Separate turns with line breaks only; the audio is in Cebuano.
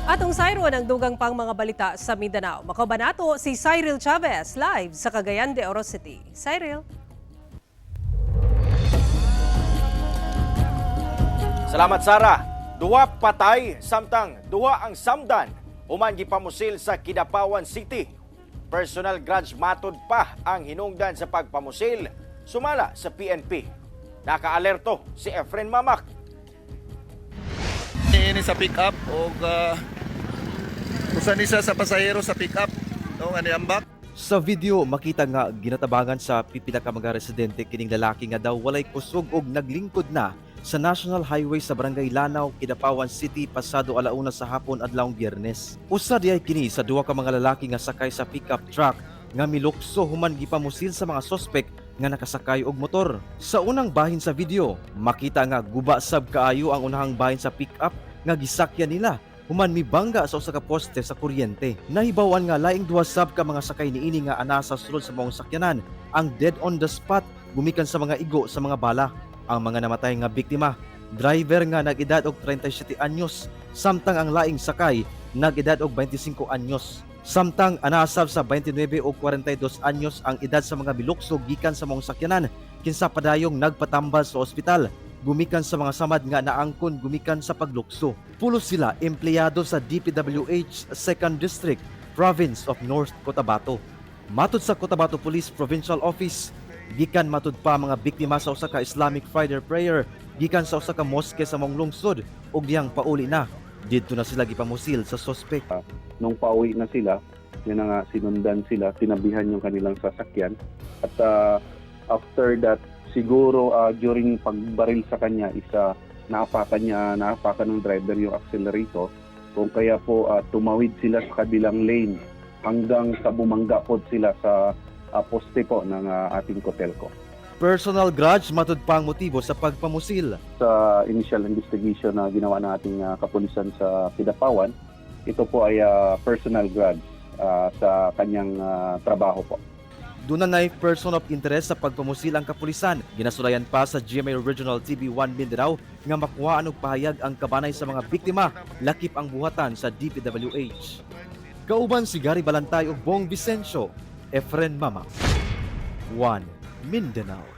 Atong sayron ang dugang pang mga balita sa Mindanao. Makauban nato si Cyril Chavez live sa Cagayan de Oro City. Cyril.
Salamat, Sara. Duha patay samtang duha ang samdan human gipamusil sa Kidapawan City. Personal grudge matod pa ang hinungdan sa pagpamusil sumala sa PNP. Nakaalerto si Efren Mamak.
Ini sa pick up og usa ni siya sa pasahero sa pick up no nga niambak.
Sa video, makita nga ginatabangan sa pipila ka mga residente kining lalaki nga daw walay kusog og naglingkod na sa National Highway sa Barangay Lanao, Kidapawan City pasado 1:00 sa hapon adlawng Biyernes. Usa diay kini sa duha ka mga lalaki nga sakay sa pickup truck nga milukso human gipamusil sa mga sospek nga nakasakay og motor. Sa unang bahin sa video, makita nga guba sab kaayo ang unahang bahin sa pickup nga gisakyan nila human mibangga sa usa ka poste sa kuryente. Nahibaw-an nga laing duha sab ka mga sakay niini nga ana sa sulod sa maong sakyanan ang dead on the spot gumikan sa mga igo sa mga bala. Ang mga namatay nga biktima, driver nga nag-edad og 37 anyos, samtang ang laing sakay nag-edad og 25 anyos. Samtang anasab sa 29 o 42 anyos ang edad sa mga bilukso gikan sa maong sakyanan kinsa padayong nagpatambal sa ospital gumikan sa mga samad nga naangkon gumikan sa paglukso. Pulos sila empleyado sa DPWH 2nd District, Province of North Cotabato. Matod sa Cotabato Police Provincial Office, gikan matud pa mga biktima sa usa ka Islamic Friday prayer gikan sa usa ka mosque sa maong lungsod ug diyang pauli na. Didto na sila gipamusil sa sospek.
Nung pauwi na sila, yun na nga, sinundan sila, tinabihan yung kanilang sasakyan. At after that, siguro during pagbaril sa kanya, isa naapakan niya, naapakan ng driver yung accelerator. Kung kaya po tumawid sila sa kabilang lane hanggang sa bumangga po sila sa poste po ng ating Cotelco.
Personal grudge matud pa ang motibo sa pagpamusil.
Sa initial investigation na ginawa ng ating kapulisan sa Kidapawan, ito po ay personal grudge sa kanyang trabaho po.
Doon na person of interest sa pagpamusil ang kapulisan. Ginasulayan pa sa GMA Regional TV 1 Mindanao nga makuhaan og pahayag ang kabanay sa mga biktima lakip ang buhatan sa DPWH. Kauban si Gary Balantay ug Bong Vicencio, Efren Mama. 1 Mindanao.